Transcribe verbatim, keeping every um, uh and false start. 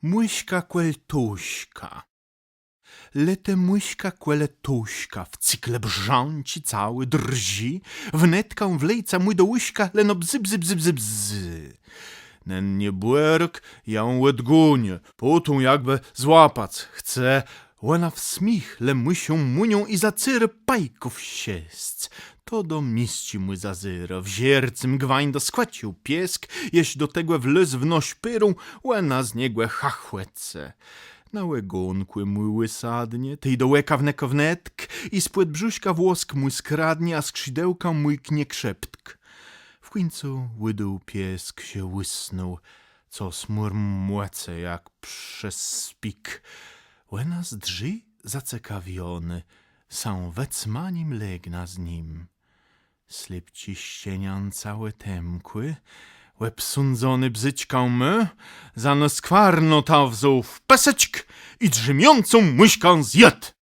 Mùszka kòl Tuszka. Lete mùszka kòle Tuszka, wcyg le brzãczi, całi drżi, wnetka wleca mù do łóżka, leno bzy, bzy, bzy, bzy, bzy. Nen niebòrôk jã òdgóni, pòtã jakbë złapac chce, òna w smiéch le mùszą mùnią i zacérô pajków szesc. To do misczi mù zazérô, w żercym gwôłtno skòcził piesk, jesz do tegò wlôzł w nos szpérą, òna z niegò chachòce. Na ògónkù mù ùsadnie, tej do òka wnekô wnetk i spòd brzëszka włosk mù skradnie, a skrzidełkã mùjknie krzeptk. W kùńcu ùdôł piesk, że ùsnął, cos mùrmòce jak przez spik. Òna zdrzi zacekawionô, sã wëcmanim legna z nim. Slépczi szczeniãca òtemkłé, òbsądzoné bzëczkã mô, za nos kwarnotã wzął w pëseczk i drzémiącą mùszkã zjôdł.